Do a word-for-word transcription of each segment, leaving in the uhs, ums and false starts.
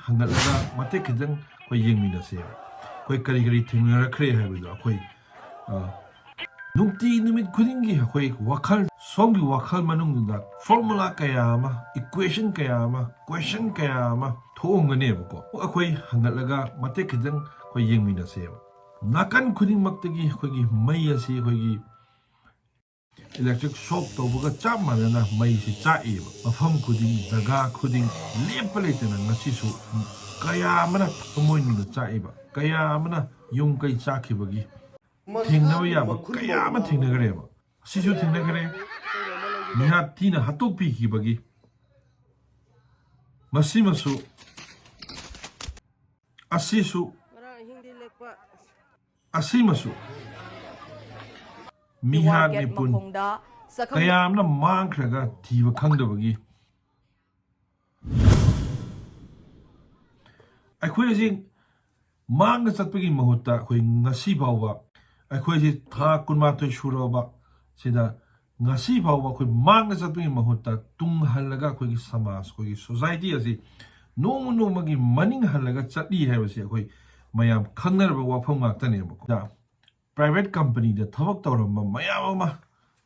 ꯍꯪꯒꯠꯂꯒ ꯃꯇꯦꯛ ꯈꯤꯇꯪ ꯑꯩꯈꯣꯏ ꯌꯦꯡꯃꯤꯟꯅꯁꯦ꯫ ꯑꯩꯈꯣꯏ ꯀꯔꯤ ꯀꯔꯤ ꯊꯦꯡꯅꯔꯛꯈ꯭ꯔꯦ ꯍꯥꯏꯕꯗꯣ ꯑꯩꯈꯣꯏ, ꯑ, ꯅꯨꯡꯇꯤ ꯅꯨꯃꯤꯠ ꯈꯨꯗꯤꯡꯒꯤ ꯑꯩꯈꯣꯏ ꯋꯥꯈꯜ, ꯁꯣꯝꯒꯤ ꯋꯥꯈꯜ ꯃꯅꯨꯡꯗꯨꯗ formula ꯀꯌꯥ ꯑꯃ, equation ꯀꯌꯥ ꯑꯃ, question ꯀꯌꯥ ꯑꯃ ꯊꯣꯛꯑꯝꯒꯅꯦꯕꯀꯣ꯫ ꯑꯩꯈꯣꯏ ꯍꯪꯒꯠꯂꯒ ꯃꯇꯦꯛ ꯈꯤꯇꯪ ꯑꯩꯈꯣꯏ ꯌꯦꯡꯃꯤꯟꯅꯁꯦꯕ꯫ ꯅꯥꯀꯟ ꯈꯨꯗꯤꯡꯃꯛꯇꯒꯤ ꯑꯩꯈꯣꯏꯒꯤ ꯃꯩ ꯑꯁꯤ ꯑꯩꯈꯣꯏꯒꯤ electric shock ꯇꯧꯕꯒ ꯆꯞ ꯃꯥꯟꯅꯅ ꯃꯩꯁꯤ ꯆꯥꯛꯏꯕ꯫ ꯃꯐꯝ ꯈꯨꯗꯤꯡ, ꯖꯒꯥ ꯈꯨꯗꯤꯡ ꯂꯦꯞꯄ ꯂꯩꯇꯅ ꯉꯁꯤꯁꯨ ꯀꯌꯥ ꯑꯃꯅ ꯊꯃꯣꯏꯅꯨꯡꯗ ꯆꯥꯛꯏꯕ, ꯀꯌꯥ ꯑꯃꯅ ꯌꯨꯝ ꯀꯩ ꯆꯥꯛꯈꯤꯕꯒꯤ ꯊꯦꯡꯅꯕ ꯌꯥꯕ ꯀꯌꯥ ꯑꯃ ꯊꯦꯡꯅꯈ꯭ꯔꯦꯕ꯫ ꯑꯁꯤꯁꯨ ꯊꯦꯡꯅꯈ꯭ꯔꯦ꯫ ꯃꯤꯍꯥꯠ ꯊꯤꯅ ꯍꯥꯠꯇꯣꯛꯄꯤꯈꯤꯕꯒꯤ ꯃꯁꯤꯃꯁꯨ, ꯑꯁꯤꯁꯨ, ꯉꯔꯥꯡ ꯑꯍꯤꯡꯗꯤ ꯂꯦꯛꯄ꯫ ꯑꯁꯤꯃꯁꯨ ꯃꯤꯍꯥꯠ ꯒꯦꯠ ꯃꯤꯄꯨꯟ ꯃꯈꯣꯡꯗ ꯁꯛꯈꯪ ꯀꯌꯥ ꯑꯃꯅ ꯃꯥꯡꯈ꯭ꯔꯒ ꯊꯤꯕ ꯈꯪꯗꯕꯒꯤ ꯑꯩꯈꯣꯏ ꯑꯁꯤ ꯃꯥꯡꯗ ꯆꯠꯄꯒꯤ ꯃꯍꯨꯠꯇ ꯑꯩꯈꯣꯏ ꯉꯁꯤ ꯐꯥꯎꯕ, ꯑꯩꯈꯣꯏꯁꯤ ꯊꯥ ꯀꯨꯟꯃꯥꯊꯣꯏ ꯁꯨꯔꯕ ꯁꯤꯗ ꯉꯁꯤ ꯐꯥꯎꯕ ꯑꯩꯈꯣꯏ ꯃꯥꯡꯗ ꯆꯠꯄꯒꯤ ꯃꯍꯨꯠꯇ ꯇꯨꯡ ꯍꯜꯂꯒ ꯑꯩꯈꯣꯏꯒꯤ ꯁꯃꯥꯖ, ꯑꯩꯈꯣꯏꯒꯤ society ꯑꯁꯤ ꯅꯣꯡꯃ ꯅꯣꯡꯃꯒꯤ ꯃꯅꯤꯡ ꯍꯜꯂꯒ ꯆꯠꯂꯤ ꯍꯥꯏꯕꯁꯤ ꯑꯩꯈꯣꯏ ꯃꯌꯥꯝ ꯈꯪꯅꯔꯕ ꯋꯥꯐꯝ ꯉꯥꯛꯇꯅꯦꯕꯀꯣ꯫ Private companyꯗ ꯊꯕꯛ ꯇꯧꯔꯝꯕ ꯃꯌꯥꯝ ꯑꯃ,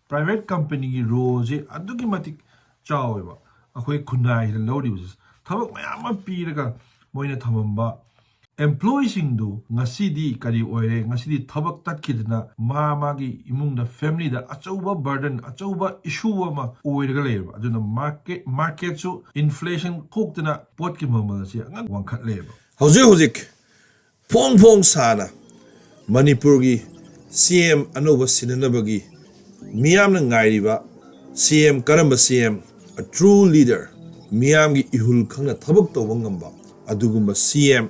private companyꯒꯤ roleꯁꯦ ꯑꯗꯨꯛꯀꯤ ꯃꯇꯤꯛ ꯆꯥꯎꯋꯦꯕ꯫ ꯑꯩꯈꯣꯏ ꯈꯨꯟꯅꯥꯏꯁꯤꯗ ꯂꯧꯔꯤꯕꯁꯦ ꯊꯕꯛ ꯃꯌꯥꯝ ꯑꯃ ꯄꯤꯔꯒ ꯃꯣꯏꯅ ꯊꯝꯃꯝꯕ employeeꯁꯤꯡꯗꯨ ꯉꯁꯤꯗꯤ ꯀꯔꯤ ꯑꯣꯏꯔꯦ? ꯉꯁꯤꯗꯤ ꯊꯕꯛ ꯇꯠꯈꯤꯗꯅ ꯃꯥ ꯃꯥꯒꯤ ꯏꯃꯨꯡꯗ, familyꯗ ꯑꯆꯧꯕ burden, ꯑꯆꯧꯕ issue ꯑꯃ ꯑꯣꯏꯔꯒ ꯂꯩꯔꯕ꯫ ꯑꯗꯨꯅ market, marketꯁꯨ inflation ꯊꯣꯛꯇꯅ ꯄꯣꯠꯀꯤ ꯃꯃꯜ ꯑꯁꯤ ꯑꯉꯛ ꯋꯥꯡꯈꯠꯂꯦꯕ꯫ ꯍꯧꯖꯤꯛ ꯍꯧꯖꯤꯛ ꯐꯣꯡ ꯐꯣꯡ ꯁꯥꯅ ꯃꯅꯤꯄꯨꯔꯒꯤ CM ꯑꯅꯧꯕ ꯁꯤꯟꯅꯅꯕꯒꯤ ꯃꯤꯌꯥꯝꯅ ꯉꯥꯏꯔꯤꯕ CM, ꯀꯔꯝꯕ CM? A true leader, ꯃꯤꯌꯥꯝꯒꯤ ꯏꯍꯨꯜ ꯈꯪꯅ ꯊꯕꯛ ꯇꯧꯕ ꯉꯝꯕ ꯑꯗꯨꯒꯨꯝꯕ CM꯫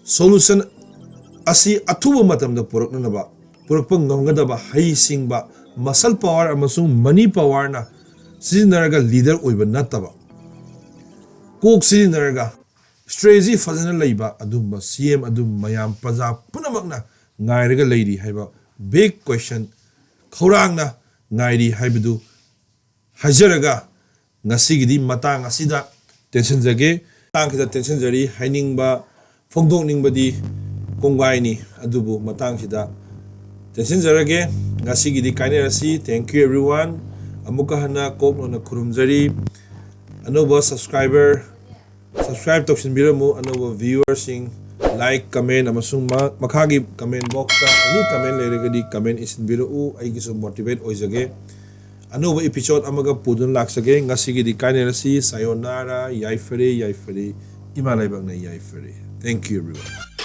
Solution ꯑꯁꯤ ꯑꯊꯨꯕ ꯃꯇꯝꯗ ꯄꯨꯔꯛꯅꯅꯕ, ꯄꯨꯔꯛꯄ ꯉꯝꯒꯗꯕ ꯍꯩꯁꯤꯡꯕ, muscle power ꯑꯃꯁꯨꯡ money powerꯅ ꯁꯤꯖꯤꯟꯅꯔꯒ leader ꯑꯣꯏꯕ ꯅꯠꯇꯕ, ꯀꯣꯛ ꯁꯤꯖꯤꯟꯅꯔꯒ strategy ꯐꯖꯅ ꯂꯩꯕ ꯑꯗꯨꯝꯕ CM ꯑꯗꯨ ꯃꯌꯥꯝ ꯄ꯭ꯔꯖꯥ ꯄꯨꯝꯅꯃꯛꯅ ꯉꯥꯏꯔꯒ ꯂꯩꯔꯤ ꯍꯥꯏꯕ big question ꯈꯧꯔꯥꯡꯅ ꯉꯥꯏꯔꯤ ꯍꯥꯏꯕꯗꯨ ꯍꯥꯏꯖꯔꯒ ꯉꯁꯤꯒꯤꯗꯤ ꯃꯇꯥꯡ ꯑꯁꯤꯗ ꯇꯦꯟꯁꯤꯟꯖꯒꯦ꯫ ꯃꯇꯥꯡꯁꯤꯗ ꯇꯦꯟꯁꯤꯟꯖꯔꯤ꯫ ꯍꯥꯏꯅꯤꯡꯕ ꯐꯣꯡꯗꯣꯛꯅꯤꯡꯕꯗꯤ ꯀꯣꯡꯒꯥꯏꯅꯤ, ꯑꯗꯨꯕꯨ ꯃꯇꯥꯡꯁꯤꯗ ꯇꯦꯟꯁꯤꯟꯖꯔꯒꯦ꯫ ꯉꯁꯤꯒꯤꯗꯤ ꯀꯥꯏꯅꯔꯁꯤ꯫ Thank you everyone. ꯑꯃꯨꯛꯀ ꯍꯟꯅ ꯀꯣꯛ ꯅꯧꯅ ꯈꯨꯔꯨꯝꯖꯔꯤ꯫ ꯑꯅꯧꯕ subscriber subscribe ꯇꯧꯁꯤꯟꯕꯤꯔꯝꯃꯨ꯫ ꯑꯅꯧꯕ viewerꯁꯤꯡ, like, comment ꯑꯃꯁꯨꯡ ꯃ- ꯃꯈꯥꯒꯤ comment boxꯇ any comment ꯂꯩꯔꯒꯗꯤ comment ꯏꯁꯤꯟꯕꯤꯔꯛꯎ꯫ ꯑꯩꯒꯤꯁꯨ motivate ꯑꯣꯏꯖꯒꯦ꯫ ꯑꯅꯧꯕ episode ꯑꯃꯒ ꯄꯨꯗꯨꯅ ꯂꯥꯛꯆꯒꯦ꯫ ꯉꯁꯤꯒꯤꯗꯤ ꯀꯥꯏꯅꯔꯁꯤ꯫ Sayonara, ꯌꯥꯏꯐꯔꯦ, ꯌꯥꯏꯐꯔꯦ, ꯏꯃꯥ ꯂꯩꯕꯥꯛꯅ ꯌꯥꯏꯐꯔꯦ꯫ Thank you everyone.